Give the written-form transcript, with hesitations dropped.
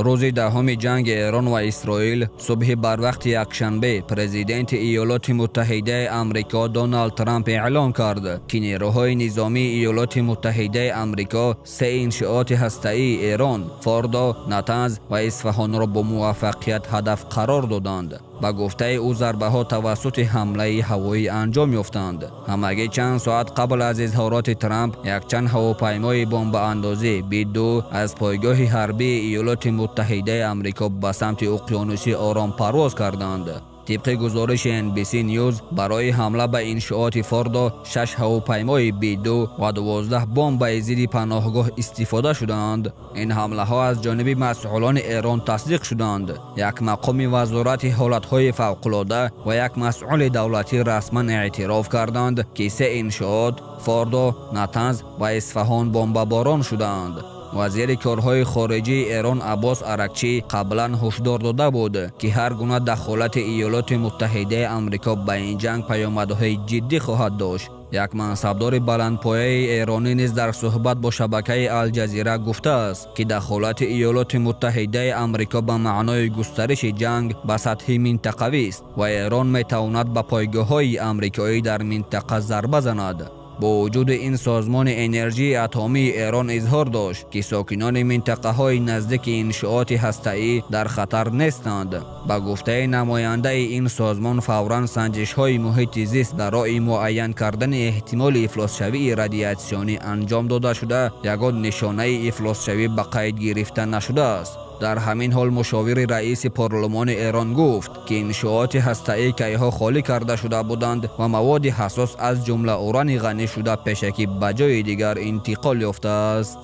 Рӯзи даҳуми ҷанги Эрон ва Исроил, субҳи барвақти якшанбе, президенти Иёлоти Муттаҳидаи Амрико Доналд Трамп эълон кард, ки нерӯҳои низомии Иёлоти Муттаҳидаи Амрико се иншиоти ҳастаии Эрон, Фордо, Натанз ва Исфаҳонро бо муваффақият ҳадаф қарор доданд. Ба гуфтаи ӯ, зарбаҳо тавассути ҳамлаи ҳавоӣ анҷом ёфтанд. Ҳамагӣ чанд соат қабл аз изҳороти Трамп якчанд ҳавопаймои бомбаандозӣ Би-2 аз пойгоҳи ҳарбии Иёлоти Муттаҳидаи Амрико ба самти уқёнуси Ором парвоз карданд. Тибқи гузориши NBC News, барои ҳамла ба иншооти Фордо 6 ҳавопаймои Би-2 ва 12 бомбаи зидди паноҳгоҳ истифода шуданд. Ин ҳамлаҳо аз ҷониби масъулони Эрон тасдиқ шуданд. Як мақоми вазорати ҳолатҳои фавқулода ва як масъули давлатӣ расман эътироф карданд, ки се иншоот Фордо, Натанз ва Исфаҳон бомбаборон шуданд. Вазири корҳои хориҷии Эрон Аббос Аракчӣ қаблан ҳушдор дода буд, ки ҳар гуна дахолати Иёлоти Муттаҳидаи Амрико ба ин ҷанг паёмадҳои ҷиддӣ хоҳад дошт. Як мансабдори баландпояи эронӣ низ дар суҳбат бо шабакаи Алҷазира гуфтааст, ки дахолати Иёлоти Муттаҳидаи Амрико ба маънои густариши ҷанг ба сатҳи минтақавист ва Эрон метавонад ба пойгоҳҳои амрикоӣ дар минтақа зарба занад. Бо вуҷуди ин, созмони энержии атомии Эрон изҳор дошт, ки сокинони минтақаҳои наздики иншооти ҳастаӣ дар хатар нестанд. Ба гуфтаи намояндаи ин созмон, фавран санҷишҳои муҳити зист барои муайян кардани эҳтимоли ифлосшавии радиатсионӣ анҷом дода шуда, ягон нишонаи ифлосшавӣ ба қайд гирифта нашудааст. Дар ҳамин ҳол мушовири раиси парлумони Эрон гуфт, ки иншооти ҳастаӣ кайҳо холӣ карда шуда буданд ва маводи ҳассос, аз ҷумла урани ғанӣ шуда, пешакӣ ба ҷои дигар интиқол ёфтааст.